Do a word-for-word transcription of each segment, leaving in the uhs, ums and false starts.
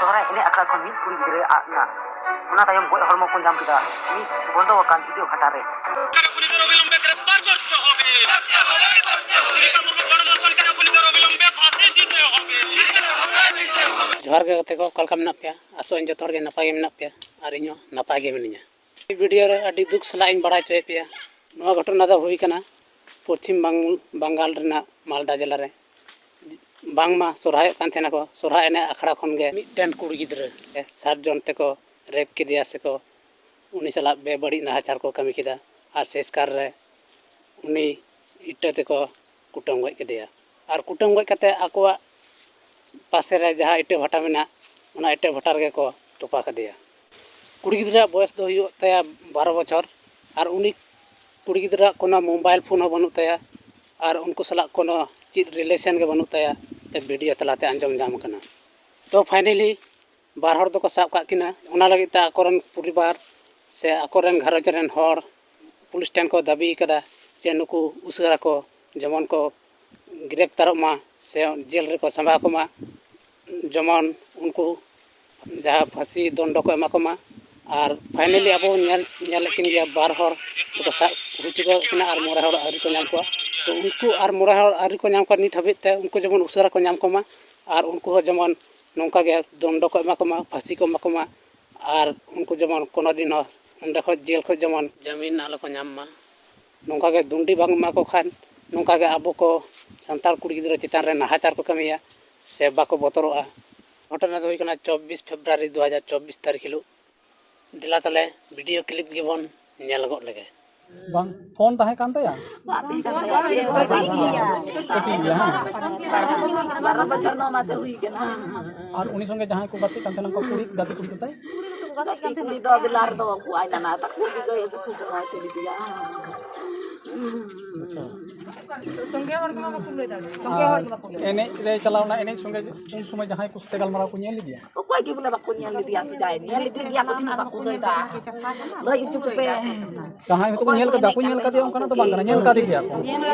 ᱥᱚᱦᱨᱟᱭ ᱮᱱᱮᱡ ᱟᱠᱷᱲᱟ ᱠᱷᱚᱱ ᱢᱤᱫ ᱠᱩᱲᱤ ᱜᱤᱫᱽᱨᱟᱹᱭ ᱟᱫ ᱮᱱᱟ᱾ ᱚᱱᱟ ᱛᱟᱭᱚᱢ ᱜᱚᱡ ᱦᱚᱲᱢᱚ ᱠᱚ ᱧᱟᱢ ᱠᱮᱫᱟ ᱢᱤᱫ ᱵᱚᱱᱫᱚ ᱟᱠᱟᱱ ᱤᱴᱟᱹ ᱵᱷᱟᱴᱟ ᱨᱮ᱾ ᱡᱚᱦᱟᱨ ᱜᱮ ᱜᱟᱛᱮ ᱠᱚ, ᱚᱠᱟ ᱞᱮᱠᱟ ᱢᱮᱱᱟᱜ ᱯᱮᱭᱟ? ᱟᱥᱚᱜ ᱟᱹᱧ ᱡᱚᱛᱚ ᱦᱚᱲ ᱜᱮ ᱱᱟᱯᱟᱭ ᱜᱮ ᱢᱮᱱᱟᱜ ᱯᱮᱭᱟ ᱟᱨ ᱤᱧ ᱦᱚᱸ ᱱᱟᱯᱟᱭ ᱜᱮ ᱢᱤᱱᱟᱹᱧᱟ᱾ ᱵᱷᱤᱰᱤᱭᱳ ᱨᱮ ᱟᱹᱰᱤ ᱫᱩᱠ ᱥᱟᱞᱟᱜ ᱤᱧ ᱵᱟᱲᱟᱭ ᱦᱚᱪᱚᱭᱮᱫ ᱯᱮᱭᱟ, ᱱᱚᱣᱟ ᱜᱷᱚᱴᱚᱱᱟ ᱫᱚ ᱦᱩᱭ ᱠᱟᱱᱟ ᱯᱚᱪᱷᱤᱢ ᱵᱟᱝ-, ᱵᱟᱝᱜᱟᱞ ᱨᱮᱱᱟᱜ ᱢᱟᱞᱫᱟ ᱡᱮᱞᱟ ᱨᱮ᱾ ᱵᱟᱝᱢᱟ ᱥᱚᱨᱦᱟᱭᱚᱜ ᱠᱟᱱ ᱛᱟᱦᱮᱱᱟ ᱠᱚ, ᱥᱚᱨᱦᱟᱭ ᱮᱱᱮᱡ ᱟᱠᱷᱲᱟ ᱠᱷᱚᱱ ᱜᱮ ᱢᱤᱫᱴᱮᱱ ᱠᱩᱲᱤ ᱜᱤᱫᱽᱨᱟᱹ ᱥᱟᱛ ᱡᱚᱱ ᱛᱮᱠᱚ ᱨᱮᱯ ᱠᱮᱫᱮᱭᱟ ᱥᱮᱠᱚ ᱩᱱᱤ ᱥᱟᱞᱟᱜ ᱵᱮᱵᱟᱹᱲᱤᱡ ᱱᱟᱦᱟᱪᱟᱨ ᱠᱚ ᱠᱟᱹᱢᱤ ᱠᱮᱫᱟ᱾ ᱟᱨ ᱥᱮᱥᱠᱟᱨ ᱨᱮ ᱩᱱᱤ ᱤᱴᱟᱹ ᱛᱮᱠᱚ ᱠᱩᱴᱟᱹᱢ ᱜᱚᱡ ᱠᱮᱫᱮᱭᱟ᱾ ᱟᱨ ᱠᱩᱴᱟᱹᱢ ᱜᱚᱡ ᱠᱟᱛᱮ ᱟᱠᱚᱣᱟᱜ ᱯᱟᱥᱮ ᱨᱮ ᱡᱟᱦᱟᱸ ᱤᱴᱟᱹ ᱵᱷᱟᱴᱟ ᱢᱮᱱᱟᱜ, ᱚᱱᱟ ᱤᱴᱟᱹ ᱵᱷᱟᱴᱟ ᱨᱮᱜᱮ ᱠᱚ ᱛᱚᱯᱟ ᱠᱟᱫᱮᱭᱟ᱾ ᱠᱩᱲᱤ ᱜᱤᱫᱽᱨᱟᱹᱣᱟᱜ ᱵᱚᱭᱮᱥ ᱫᱚ ᱦᱩᱭᱩᱜ ᱛᱟᱭᱟ ᱵᱟᱨᱚ ᱵᱚᱪᱷᱚᱨ᱾ ᱟᱨ ᱩᱱᱤ ᱠᱩᱲᱤ ᱜᱤᱫᱽᱨᱟᱹᱣᱟᱜ ᱠᱳᱱᱳ ᱢᱳᱵᱟᱭᱤᱞ ᱯᱷᱳᱱ ᱦᱚᱸ ᱵᱟᱹᱱᱩᱜ ᱛᱟᱭᱟ᱾ ᱟᱨ ᱩᱱᱠᱩ ᱥᱟᱞᱟᱜ ᱠᱳᱱᱳ ᱪᱮᱫ ᱨᱤᱞᱮᱥᱚᱱ ᱜᱮ ᱵᱟᱹᱱᱩᱜ ᱛᱟᱭᱟ᱾ ᱛᱮ ᱵᱷᱤᱰᱤᱭᱳ ᱛᱟᱞᱟᱛᱮ ᱟᱸᱡᱚᱢ ᱧᱟᱢ ᱟᱠᱟᱱᱟ᱾ ᱛᱚ ᱯᱷᱟᱭᱱᱮᱞᱤ ᱵᱟᱨ ᱦᱚᱲ ᱫᱚᱠᱚ ᱥᱟᱵ ᱠᱟᱜ ᱠᱤᱱᱟ᱾ ᱚᱱᱟ ᱞᱟᱹᱜᱤᱫ ᱛᱮ ᱟᱠᱚᱨᱮᱱ ᱯᱚᱨᱤᱵᱟᱨ ᱥᱮ ᱟᱠᱚᱨᱮᱱ ᱜᱷᱟᱨᱚᱸᱡᱽ ᱨᱮᱱ ᱦᱚᱲ ᱯᱩᱞᱤᱥ ᱴᱷᱮᱱ ᱠᱚ ᱫᱟᱹᱵᱤ ᱠᱟᱫᱟ ᱡᱮ ᱱᱩᱠᱩ ᱩᱥᱟᱹᱨᱟ ᱠᱚ ᱡᱮᱢᱚᱱ ᱠᱚ ᱜᱨᱮᱯᱛᱟᱨᱚᱜ ᱢᱟ ᱥᱮ ᱡᱮᱞ ᱨᱮᱠᱚ ᱥᱟᱸᱵᱟᱣ ᱠᱚᱢᱟ, ᱡᱮᱢᱚᱱ ᱩᱱᱠᱩ ᱡᱟᱦᱟᱸ ᱯᱷᱟᱹᱥᱤ ᱫᱚᱱᱰᱚ ᱠᱚ ᱮᱢᱟ ᱠᱚᱢᱟ᱾ ᱟᱨ ᱯᱷᱟᱭᱱᱮᱞᱤ ᱟᱵᱚ ᱧᱮᱞ, ᱧᱮᱞᱮᱫ ᱠᱤᱱ ᱜᱮᱭᱟ, ᱵᱟᱨ ᱦᱚᱲ ᱫᱚᱠᱚ ᱥᱟᱵ ᱦᱚᱪᱚ ᱠᱟᱠᱚ ᱠᱟᱱᱟ ᱟᱨ ᱢᱚᱬᱮ ᱦᱚᱲ ᱟᱹᱣᱨᱤ ᱠᱚ ᱧᱟᱢ ᱠᱚᱣᱟ᱾ ᱛᱚ ᱩᱱᱠᱩ ᱟᱨ ᱢᱚᱬᱮ ᱦᱚᱲ ᱟᱹᱣᱨᱤ ᱠᱚ ᱧᱟᱢ ᱠᱚᱣᱟ ᱱᱤᱛ ᱦᱟᱹᱵᱤᱡ ᱛᱮ, ᱩᱱᱠᱩ ᱡᱮᱢᱚᱱ ᱩᱥᱟᱹᱨᱟ ᱠᱚ ᱧᱟᱢ ᱠᱚᱢᱟ ᱟᱨ ᱩᱱᱠᱩ ᱦᱚᱸ ᱡᱮᱢᱚᱱ ᱱᱚᱝᱠᱟ ᱜᱮ ᱫᱚᱱᱰᱚ ᱠᱚ ᱮᱢᱟ ᱠᱚᱢᱟ, ᱯᱷᱟᱹᱥᱤ ᱠᱚ ᱮᱢᱟ ᱠᱚᱢᱟ᱾ ᱟᱨ ᱩᱱᱠᱩ ᱡᱮᱢᱚᱱ ᱠᱳᱱᱳ ᱫᱤᱱ ᱦᱚᱸ ᱚᱸᱰᱮ ᱠᱷᱚᱱ, ᱡᱮᱞ ᱠᱷᱚᱱ ᱡᱮᱢᱚᱱ ᱡᱟᱢᱤᱱ ᱟᱞᱚ ᱠᱚ ᱧᱟᱢ ᱢᱟ᱾ ᱱᱚᱝᱠᱟ ᱜᱮ ᱫᱩᱱᱰᱤ ᱵᱟᱝ ᱮᱢᱟ ᱠᱚ ᱠᱷᱟᱱ, ᱱᱚᱝᱠᱟ ᱜᱮ ᱟᱵᱚ ᱠᱚ ᱥᱟᱱᱛᱟᱲ ᱠᱩᱲᱤ ᱜᱤᱫᱽᱨᱟᱹ ᱪᱮᱛᱟᱱ ᱨᱮ ᱱᱟᱦᱟᱪᱟᱨ ᱠᱚ ᱠᱟᱹᱢᱤᱭᱟ ᱥᱮ ᱵᱟᱠᱚ ᱵᱚᱛᱚᱨᱚᱜᱼᱟ᱾ ᱜᱷᱚᱴᱚᱱᱟ ᱫᱚ ᱦᱩᱭ ᱠᱟᱱᱟ ᱪᱚᱵᱵᱤᱥ ᱯᱷᱮᱵᱽᱨᱩᱣᱟᱨᱤ ᱫᱩ ᱦᱟᱡᱟᱨ ᱪᱚᱵᱵᱤᱥ ᱛᱟᱹᱨᱤᱠᱷ ᱦᱤᱞᱳᱜ᱾ ᱫᱮᱞᱟ ᱛᱟᱦᱞᱮ ᱵᱷᱤᱰᱤᱭᱳ ᱠᱞᱤᱯ ᱜᱮᱵᱚᱱ ᱧᱮᱞ ᱜᱚᱫ ᱞᱮᱜᱮ᱾ ᱵᱟᱝ, ᱯᱷᱳᱱ ᱛᱟᱦᱮᱸ ᱠᱟᱱ ᱛᱟᱭᱟ? ᱵᱟᱝ ᱛᱟᱦᱮᱸ ᱠᱟᱱ ᱛᱟᱭᱟ, ᱪᱮᱫ ᱦᱚᱸ ᱵᱟᱭ ᱤᱫᱤᱭᱟ᱾ ᱠᱟᱹᱴᱤᱡ ᱜᱮᱭᱟ, ᱦᱮᱸ? ᱵᱟᱨᱚ ᱵᱚᱪᱷᱚᱨ ᱱᱚ ᱢᱟᱥᱮ ᱦᱩᱭ ᱠᱟᱱᱟ᱾ ᱟᱨ ᱩᱱᱤ ᱥᱚᱸᱜᱮ ᱡᱟᱦᱟᱸᱭ ᱠᱚ ᱜᱟᱛᱮᱜ ᱠᱟᱱ ᱛᱟᱦᱮᱱᱟ, ᱩᱱᱠᱩ ᱠᱩᱲᱤ, ᱜᱟᱛᱮ ᱠᱩᱲᱤ ᱠᱚ ᱛᱟᱭ? ᱜᱟᱛᱮ ᱠᱩᱲᱤ ᱫᱚ ᱵᱮᱞᱟ ᱨᱮᱫᱚ ᱩᱱᱠᱩ ᱟᱡ ᱱᱟᱱᱟ ᱛᱟᱠᱚ ᱜᱤᱫᱽᱨᱟᱹ ᱜᱮᱠᱚ ᱪᱚᱝ ᱪᱮᱫ ᱤᱫᱤᱭᱟ᱾ ᱟᱪᱪᱷᱟ᱾ ᱥᱚᱸᱜᱮ ᱦᱚᱲ ᱜᱮ ᱵᱟᱠᱚ ᱞᱟᱹᱭ ᱫᱟᱲᱮᱭᱟᱜᱼᱟ᱾ ᱥᱚᱸᱜᱮ ᱦᱚᱲ ᱜᱮ ᱵᱟᱠᱚ ᱞᱟᱹᱭ ᱫᱟᱲᱮᱭᱟᱜᱼᱟ᱾ ᱮᱱᱮᱡ ᱨᱮ ᱪᱟᱞᱟᱣ ᱮᱱᱟ, ᱮᱱᱮᱡ ᱥᱚᱸᱜᱮ ᱩᱱ ᱥᱚᱢᱚᱭ ᱡᱟᱦᱟᱸᱭ ᱠᱚ ᱥᱟᱛᱮ ᱜᱟᱞᱢᱟᱨᱟᱣ ᱠᱚ ᱧᱮᱞ ᱞᱮᱫᱮᱭᱟ? ᱚᱠᱚᱭ ᱜᱮ ᱵᱚᱞᱮ ᱵᱟᱠᱚ ᱧᱮᱞ ᱞᱮᱫᱮᱭᱟ ᱥᱮ ᱡᱟᱦᱟᱸᱭ ᱧᱮᱞ ᱞᱮᱫᱮ ᱜᱮᱭᱟ ᱠᱚ ᱛᱤᱱᱟᱹᱜ ᱵᱟᱠᱚ ᱞᱟᱹᱭ ᱫᱟ᱾ ᱞᱟᱹᱭ ᱦᱚᱪᱚ ᱠᱚᱯᱮ᱾ ᱡᱟᱦᱟᱸᱭ ᱦᱚᱭᱛᱳ ᱠᱚ ᱧᱮᱞ ᱠᱟᱫᱟ, ᱵᱟᱠᱚ ᱧᱮᱞ ᱠᱟᱫᱮᱭᱟ ᱚᱱᱠᱟᱱᱟᱜ ᱫᱚ ᱵᱟᱝ ᱠᱟᱱᱟ, ᱧᱮᱞ ᱠᱟᱫᱮ ᱜᱮᱭᱟ ᱠᱚ᱾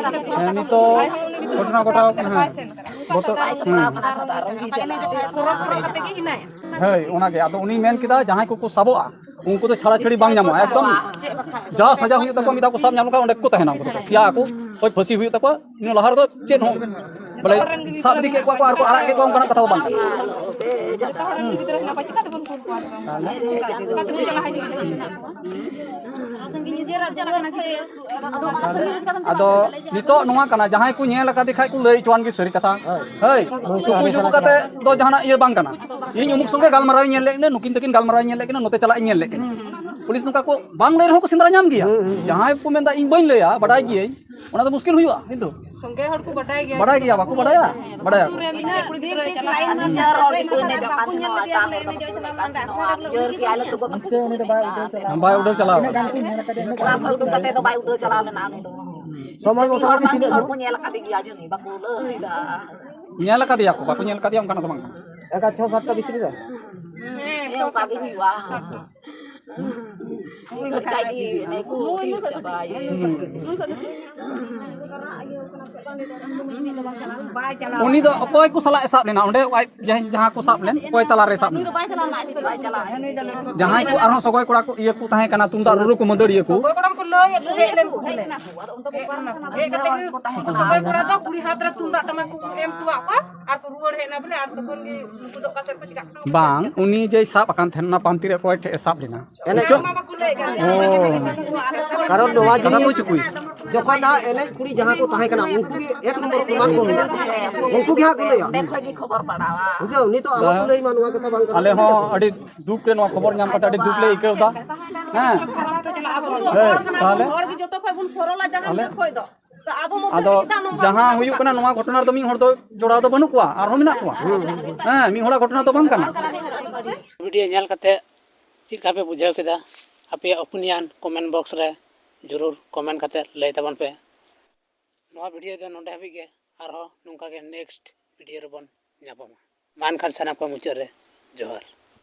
ᱦᱮᱸ, ᱱᱤᱛᱚᱜ ᱜᱷᱚᱴᱚᱱᱟ ᱜᱷᱚᱴᱟᱣ ᱠᱟᱱᱟ᱾ ᱦᱮᱸ, ᱵᱚᱛᱚᱨ᱾ ᱦᱮᱸ᱾ ᱦᱳᱭ, ᱚᱱᱟᱜᱮ᱾ ᱟᱫᱚ ᱩᱱᱤ ᱢᱮᱱ ᱠᱮᱫᱟ, ᱡᱟᱦᱟᱸᱭ ᱠᱚᱠᱚ ᱥᱟᱵᱚᱜᱼᱟ, ᱩᱱᱠᱩ ᱫᱚ ᱪᱷᱟᱲᱟᱪᱷᱟᱹᱲᱤ ᱵᱟᱝ ᱧᱟᱢᱚᱜᱼᱟ, ᱮᱠᱫᱚᱢ ᱡᱟ ᱥᱟᱡᱟ ᱦᱩᱭᱩᱜ ᱛᱟᱠᱚᱣᱟ, ᱢᱤᱫ ᱫᱷᱟᱣ ᱠᱚ ᱥᱟᱵ ᱧᱟᱢ ᱞᱮᱠᱷᱟᱱ ᱚᱸᱰᱮ ᱜᱮᱠᱚ ᱛᱟᱦᱮᱱᱟ, ᱩᱱᱠᱩ ᱫᱚ ᱥᱮᱭᱟ ᱟᱠᱚ, ᱦᱳᱭ, ᱯᱷᱟᱹᱥᱤ ᱦᱩᱭᱩᱜ ᱛᱟᱠᱚᱣᱟ, ᱤᱱᱟᱹ ᱞᱟᱦᱟ ᱨᱮᱫᱚ ᱪᱮᱫ ᱦᱚᱸ, ᱵᱚᱞᱮ, ᱥᱟᱵ ᱤᱫᱤ ᱠᱮᱫ ᱠᱚᱣᱟ ᱠᱚ ᱟᱨ ᱠᱚ ᱟᱲᱟᱜ ᱠᱮᱫ ᱠᱚᱣᱟ, ᱚᱱᱠᱟᱱᱟᱜ ᱠᱟᱛᱷᱟ ᱫᱚ ᱵᱟᱝ ᱠᱟᱱᱟ᱾ ᱛᱟᱦᱚᱞᱮ ᱟᱫᱚ ᱱᱤᱛᱚᱜ ᱱᱚᱣᱟ ᱠᱟᱱᱟ, ᱡᱟᱦᱟᱸᱭ ᱠᱚ ᱧᱮᱞ ᱟᱠᱟᱫᱮ ᱠᱷᱟᱡ ᱠᱚ ᱞᱟᱹᱭ ᱦᱚᱪᱚᱣᱟᱱ ᱜᱮ ᱥᱟᱹᱨᱤ ᱠᱟᱛᱷᱟ᱾ ᱦᱳᱭ, ᱩᱠᱩ ᱡᱩᱠᱩ ᱠᱟᱛᱮ ᱫᱚ ᱡᱟᱦᱟᱱᱟᱜ ᱤᱭᱟᱹ ᱵᱟᱝ ᱠᱟᱱᱟ᱾ ᱤᱧ ᱩᱢᱩᱠ ᱥᱚᱸᱜᱮ ᱜᱟᱞᱢᱟᱨᱟᱣ ᱤᱧ ᱧᱮᱞ ᱞᱮᱫ ᱠᱤᱱᱟ, ᱱᱩᱠᱤᱱ ᱛᱟᱹᱠᱤᱱ ᱜᱟᱞᱢᱟᱨᱟᱣ ᱤᱧ ᱧᱮᱞ ᱞᱮᱫ ᱠᱤᱱᱟ, ᱱᱚᱛᱮ ᱪᱟᱞᱟᱜ ᱤᱧ ᱧᱮᱞ ᱞᱮᱫ ᱠᱤᱱᱟ᱾ ᱯᱩᱞᱤᱥ ᱱᱚᱝᱠᱟ ᱠᱚ ᱵᱟᱝ ᱞᱟᱹᱭ ᱨᱮᱦᱚᱸ ᱠᱚ ᱥᱮᱸᱫᱽᱨᱟ ᱧᱟᱢ ᱜᱮᱭᱟ᱾ ᱦᱩᱸ, ᱦᱩᱸ᱾ ᱡᱟᱦᱟᱸᱭ ᱠᱚ ᱢᱮᱱᱫᱟ ᱤᱧ ᱵᱟᱹᱧ ᱞᱟᱹᱭᱟ, ᱵᱟᱰᱟᱭ ᱜᱤᱭᱟᱹᱧ, ᱚᱱᱟ ᱫᱚ ᱢᱩᱥᱠᱤᱞ ᱦᱩᱭᱩᱜᱼᱟ ᱠᱤᱱᱛᱩ᱾ ᱥᱚᱸᱜᱮ ᱦᱚᱲ ᱠᱚ ᱵᱟᱰᱟᱭ ᱜᱮᱭᱟ᱾ ᱵᱟᱰᱟᱭ ᱜᱮᱭᱟ, ᱵᱟᱠᱚ ᱵᱟᱰᱟᱭᱟ? ᱵᱟᱰᱟᱭᱟ᱾ ᱟᱹᱛᱩ ᱨᱮ ᱢᱮᱱᱟᱜ ᱠᱩᱲᱤ ᱜᱤᱫᱽᱨᱟᱹ ᱪᱟᱞᱟᱜ ᱠᱟᱱᱟ᱾ ᱱᱤᱡᱮᱨ ᱦᱚᱲ ᱜᱮᱠᱚ ᱮᱱᱮᱡᱚᱜ ᱠᱟᱱ ᱛᱟᱦᱮᱱᱟ, ᱮᱴᱟᱜ ᱦᱚᱲ ᱠᱚ ᱮᱱᱮᱡᱚᱜ ᱪᱟᱞᱟᱜ ᱠᱟᱱ ᱛᱟᱦᱮᱱᱟ᱾ ᱱᱤᱥᱪᱚᱭ ᱩᱱᱤ ᱫᱚ ᱵᱟᱭ ᱩᱰᱟᱹᱣ ᱪᱟᱞᱟᱣ᱾ ᱵᱟᱭ ᱩᱰᱟᱹᱣ ᱪᱟᱞᱟᱣ ᱠᱟᱱᱟ᱾ ᱚᱲᱟᱜ ᱠᱷᱚᱡ ᱩᱰᱩᱠ ᱠᱟᱛᱮ ᱫᱚ ᱵᱟᱭ ᱩᱰᱟᱹᱣ ᱪᱟᱞᱟᱣ ᱞᱮᱱᱟ ᱩᱱᱤ ᱫᱚ᱾ ᱥᱚᱢᱚᱭ ᱢᱚᱛᱚ ᱦᱚᱲ ᱠᱚ ᱛᱤᱱᱟᱹᱜ ᱦᱚᱲ ᱠᱚ ᱧᱮᱞ ᱟᱠᱟᱫᱮ ᱜᱮᱭᱟ, ᱡᱟᱹᱱᱤᱡ ᱵᱟᱠᱚ ᱞᱟᱹᱭ ᱫᱟ᱾ ᱧᱮᱞ ᱟᱠᱟᱫᱮᱭᱟ ᱠᱚ, ᱵᱟᱠᱚ ᱧᱮᱞ ᱟᱠᱟᱫᱮᱭᱟ ᱚᱱᱠᱟᱱᱟᱜ ᱫᱚ ᱵᱟᱝ ᱠᱟᱱᱟ᱾ ᱮᱱᱠᱟ ᱪᱷᱚ ᱥᱟᱛᱴᱟ ᱵᱷᱤᱛᱨᱤ ᱨᱮ? ᱦᱮᱸ, ᱚᱱᱠᱟ ᱜᱮ ᱦᱩᱭᱩᱜᱼᱟ᱾ ᱢᱤᱫ ᱜᱷᱟᱹᱲᱤᱡ ᱠᱷᱟᱡ ᱜᱮ ᱮᱱᱮᱡ ᱠᱚ ᱛᱷᱤᱨ ᱪᱟᱵᱟᱭᱮᱱ᱾ ᱩᱱᱤ ᱫᱚ ᱚᱠᱚᱭ ᱠᱚ ᱥᱟᱞᱟᱜ ᱮ ᱥᱟᱵ ᱞᱮᱱᱟ ᱚᱸᱰᱮ? ᱟᱡ ᱡᱟᱦᱟᱸᱭ, ᱡᱟᱦᱟᱸ ᱠᱚ ᱥᱟᱵ ᱞᱮᱱ, ᱚᱠᱚᱭ ᱛᱟᱞᱟ ᱨᱮ ᱥᱟᱵ ᱞᱮᱱᱟ? ᱡᱟᱦᱟᱸᱭ ᱠᱚ ᱟᱨᱦᱚᱸ ᱥᱚᱜᱚᱭ ᱠᱚᱲᱟ ᱠᱚ ᱤᱭᱟᱹ ᱠᱚ ᱛᱟᱦᱮᱸ ᱠᱟᱱᱟ, ᱛᱩᱢᱫᱟᱜ ᱨᱩᱨᱩ ᱠᱚ ᱢᱟᱹᱫᱟᱹᱲᱤᱭᱟᱹ ᱠᱚ᱾ ᱥᱚᱜᱚᱭ ᱠᱚᱲᱟ ᱠᱚ ᱞᱟᱹᱭ ᱟᱠᱚ ᱦᱮᱡ ᱞᱮᱱ ᱠᱚ ᱵᱚᱞᱮ᱾ ᱦᱮᱡ ᱠᱟᱛᱮ ᱜᱮ ᱥᱚᱜᱚᱭ ᱠᱚᱲᱟ ᱫᱚ ᱠᱩᱲᱤ ᱦᱟᱛ ᱨᱮ ᱛᱩᱢᱫᱟᱜ ᱴᱟᱢᱟᱠ ᱠᱚ ᱮᱢ ᱦᱚᱴᱚᱣᱟᱜ ᱠᱚᱣᱟ ᱟᱨ ᱠᱚ ᱨᱩᱣᱟᱹᱲ ᱦᱮᱡ ᱮᱱᱟ ᱵᱚᱞᱮ, ᱟᱨ ᱛᱚᱠᱷᱚᱱ ᱜᱮ ᱱᱩᱠᱩ ᱫᱚ ᱚᱠᱟ ᱥᱮᱫ ᱠᱚ ᱪᱤᱠᱟᱹᱜ ᱠᱟᱱᱟ᱾ ᱵᱟᱝ, ᱩᱱᱤ ᱡᱮᱭ ᱥᱟᱵ ᱟᱠᱟᱱ ᱛᱟᱦᱮᱱ, ᱚᱱᱟ ᱯᱟᱢᱛᱤ ᱨᱮ ᱚᱠᱚᱭ ᱴᱷᱮᱡ ᱮ ᱥᱟᱵ ᱞᱮᱱᱟ? ᱮᱱᱮᱡ᱾ ᱚᱱᱟ ᱢᱟ ᱵᱟᱠᱚ ᱞᱟᱹᱭ ᱠᱟᱱ᱾ ᱚ᱾ ᱠᱟᱨᱚᱱ ᱱᱚᱣᱟ ᱠᱟᱛᱷᱟ ᱠᱚ ᱡᱤᱱᱤᱥ ᱪᱩᱠᱩᱭ᱾ ᱡᱚᱠᱷᱚᱱ ᱦᱟᱸᱜ ᱮᱱᱮᱡ ᱠᱩᱲᱤ ᱡᱟᱦᱟᱸ ᱠᱚ ᱛᱟᱦᱮᱸ ᱠᱟᱱᱟ, ᱩᱱᱠᱩ ᱜᱮ ᱮᱠ ᱱᱚᱢᱵᱚᱨ ᱯᱨᱚᱢᱟᱱ ᱠᱚ ᱦᱩᱭᱩᱜᱼᱟ᱾ ᱩᱱᱠᱩ ᱜᱮ ᱦᱟᱸᱜ ᱠᱚ ᱞᱟᱹᱭᱟ᱾ ᱚᱸᱰᱮ ᱠᱷᱚᱡ ᱜᱮ ᱠᱷᱚᱵᱚᱨ ᱯᱟᱲᱟᱣᱟ᱾ ᱵᱩᱡᱷᱟᱹᱣ? ᱱᱤᱛᱚᱜ ᱟᱞᱚ ᱠᱚ ᱞᱟᱹᱭ ᱢᱟ ᱱᱚᱣᱟ ᱠᱟᱛᱷᱟ ᱵᱟᱝ ᱠᱟᱱᱟ᱾ ᱟᱞᱮ ᱦᱚᱸ ᱟᱹᱰᱤ ᱫᱩᱠ ᱨᱮ, ᱱᱚᱣᱟ ᱠᱷᱚᱵᱚᱨ ᱧᱟᱢ ᱠᱟᱛᱮ ᱟᱹᱰᱤ ᱫᱩᱠ ᱞᱮ ᱟᱹᱭᱠᱟᱹᱣ ᱮᱫᱟ᱾ ᱦᱮᱸ᱾ ᱦᱮᱸ, ᱛᱟᱦᱚᱞᱮ? ᱦᱚᱲ ᱜᱮ ᱡᱚᱛᱚ ᱠᱷᱚᱡ ᱵᱚᱱ ᱥᱚᱨᱚᱞᱟ ᱡᱟᱦᱟᱸ ᱟᱞᱮ ᱠᱷᱚᱡ ᱫᱚ᱾ ᱛᱚ ᱟᱵᱚ ᱢᱚᱛᱚ ᱟᱫᱚ ᱪᱮᱫᱟᱜ ᱱᱚᱝᱠᱟ ᱡᱟᱦᱟᱸ ᱵᱚᱱ ᱦᱩᱭᱩᱜ ᱠᱟᱱᱟ, ᱱᱚᱣᱟ ᱜᱷᱚᱴᱚᱱᱟ ᱨᱮᱫᱚ ᱢᱤᱫ ᱦᱚᱲ ᱫᱚ ᱡᱚᱲᱟᱣ ᱫᱚ ᱵᱟᱹᱱᱩᱜ ᱠᱚᱣᱟ, ᱟᱨᱦᱚᱸ ᱢᱮᱱᱟᱜ ᱠᱚᱣᱟ᱾ ᱦᱩᱸ, ᱦᱩᱸ, ᱦᱩᱸ᱾ ᱦᱮᱸ, ᱢᱤᱫ ᱦᱚᱲᱟᱜ ᱜᱷᱚᱴᱚᱱᱟ ᱫᱚ ᱵᱟᱝ ᱠᱟᱱᱟ᱾ ᱵᱷᱤᱰᱤᱭᱳ ᱧᱮᱞ ᱠᱟᱛᱮ ᱪᱮᱫ ᱞᱮᱠᱟ ᱯᱮ ᱵᱩᱡᱷᱟᱹᱣ ᱠᱮᱫᱟ? ᱟᱯᱮᱭᱟᱜ opinion comment box ᱨᱮ ᱡᱚᱨᱩᱨ comment ᱠᱟᱛᱮ ᱞᱟᱹᱭ ᱛᱟᱵᱚᱱ ᱯᱮ᱾ ᱱᱚᱣᱟ video ᱫᱚ ᱱᱚᱰᱮ ᱦᱟᱹᱵᱤᱡ ᱜᱮ᱾ ᱟᱨᱦᱚᱸ ᱱᱚᱝᱠᱟ ᱜᱮ next video ᱨᱮᱵᱚᱱ ᱧᱟᱯᱟᱢᱟ᱾ ᱢᱟ ᱮᱱᱠᱷᱟᱱ ᱥᱟᱱᱟᱢ ᱠᱚ ᱢᱩᱪᱟᱹᱫ ᱨᱮ ᱡᱚᱦᱟᱨ᱾